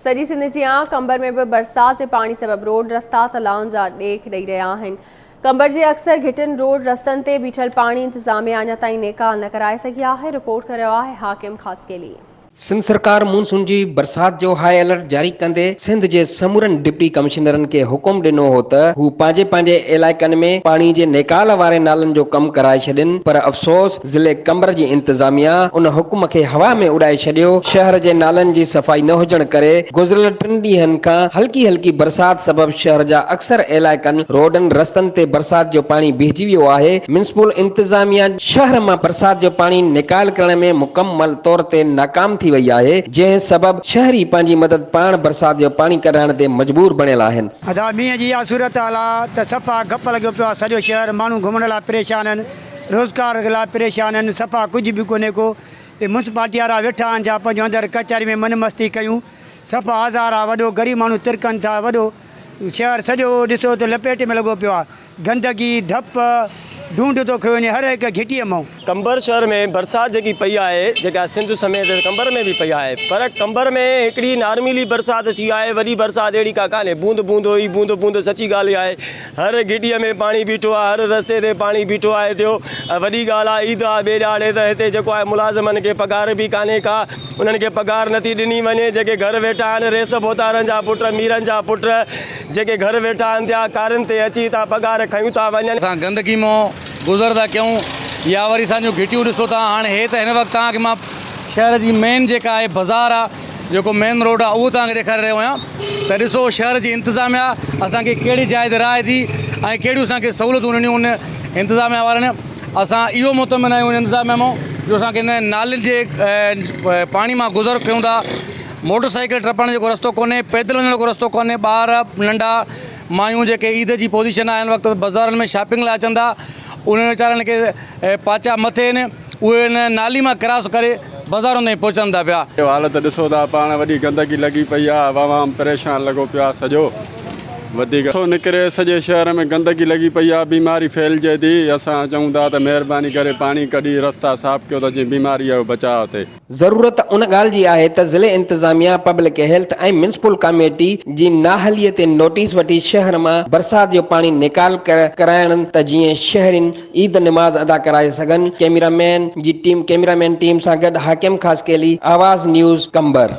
سڄي سنڌ جيان قمبر ۾ به برسات جي پاڻي سبب روڊ رستا تلائن جا ڏيک ڏئي رهيا آهن. قمبر جي اڪثر گهٽين روڊ رستن تي بيٺل پاڻي انتظاميا اڃا تائين نيڪال نه ڪرائي سگهي آهي، رپورٽ ڪري رهيو آهي حاڪم خاصخيلي. سنڌ سرڪار مون سون جي برسات جو هاء الرٽ جاري ڪندي سنڌ جي سمورن ڊپٽي ڪمشنرن کي حڪم ڏنو هو ته هو پنهنجي پنهنجي علائقن ۾ پاڻي جي نيڪال واري نالن جو ڪم ڪرائي ڇڏين پر افسوس ضلعي قمبر جي انتظاميا ان حڪم کي هوا ۾ اڏائي ڇڏيو، شهر جي نالن جي صفائي نه هجڻ ڪري گذريل ٽن ڏينهن کان هلڪي هلڪي برسات سبب شهر جا اڪثر علائقن روڊن رستن تي برسات جو پاڻي بيهجي ويو آهي، ميونسپل انتظاميا شهر مان برسات جو پاڻي نيڪال ڪرڻ ۾ مڪمل طور تي ناڪام ٿي وئي آهي، جنهن سبب شهري پنهنجي مدد پاڻ برسات جو پاڻي ڪڍرائڻ تي مجبور بڻيل آهن. ادا مينهن جي اها صورتحال آ ته صفا گپ لڳيو پيو آ سڄو شهر ماڻهو گهمڻ لاء پريشان آهن. روزگار لاء پريشان آهن صفا ڪجهه به ڪونهي ڪو اهي مونسپالٽي وارا ويٺا آهن جا پنهنجو اندر ڪچهري ۾ من مستي ڪيون صفا آزار آ وڏو غريب ماڻهو ترڪن ٿا وڏو شهر سڄو ڏسو ته لپيٽ ۾ لڳو پيو آ گندگي ڌپ ڍونڍ ٿو کيو وڃي هر هڪ گهٽيء مئون. قمبر شهر ۾ برسات جيڪي پئي آهي جيڪا سنڌ سميت قمبر ۾ به پئي آهي پر قمبر ۾ هڪڙي نارملي برسات ٿي آهي وڏي برسات اهڙي ڪا ڪانهي بوند بوند هئي بوند بوند سچي ڳالهه اها آهي هر گهٽيء ۾ پاڻي بيٺو آهي، هر رستي تي پاڻي بيٺو آهي ٿيو ۽ وڏي ڳالهه آهي عيد آهي ٻئي ڏهاڙي ته هتي جيڪو آهي ملازمن کي پگهار به ڪانهي ڪا انهن کي پگهار نٿي ڏني وڃي جيڪي گهر ويٺا آهن رئيس ڀوتارن جا پٽ ميرن جا پٽ جيڪي گهر ويٺا آهن ٿيا ڪارين تي اچي هتان پگهار کنيون ٿا وڃن. اسان گندگي مان گذر ٿا ڪيون يا وري اسان جون گهٽيون ڏسو ٿا هاڻي هي ته هن وقت توهان کي مان شهر جي مين جيڪا آهي بازار آهي جيڪو مين روڊ آهي اهو توهان کي ڏيکاري رهيو آهيان ته ڏسو شهر جي انتظاميا اسان کي ڪهڙي جاء تي رهائي ٿي ۽ ڪهڙيون اسان کي سهولتون ڏنيون ان انتظاميا وارن اسان اهو مطمئن آهيون ان انتظاميا مان جو اسان کي هن نالين جي پاڻي مان گذر ڪيون ٿا موٽر سائيڪل ٽپڻ جو ڪو رستو ڪونهي پيدل وڃڻ جو ڪو رستو ڪونهي ٻار ننڍا مايون جيڪي عيد جي پوزيشن آهي هن وقت بازارن ۾ شاپنگ لاء اچن ٿا انهن ويچارن کي پاچا مٿي آهن اهي ان نالي مان ڪراس ڪري بازارن تائين پهچن ٿا پيا. اهو حالت ڏسو ٿا پاڻ وڏي گندگي لڳي پئي آ عوام پريشان لڳو پيو آ سڄو وڌيڪ ٿو نڪري سڄي شهر ۾ گندگي لڳي پئي آ بيماري ڦهلجي ٿي اسان چئون ٿا ته مهرباني ڪري پاڻي ڪڍي رستا صاف ڪيو ته جيئن بيماري جو بچاء ٿئي. ضرورت ان ڳالهه جي آهي ته ضلعي انتظاميا، پبلڪ هيلٿ ۽ ميونسپل ڪاميٽي جي نااهلي تي نوٽيس وٺي شهر مان برسات جو پاڻي نيڪال ڪرائڻ ته جيئن شهرين عيد نماز ادا ڪرائي سگهن، ڪئميرا مين جي ٽيم ڪئميرا مين ٽيم سان گڏ حاڪم خاصخيلي، آواز نيوز، قمبر.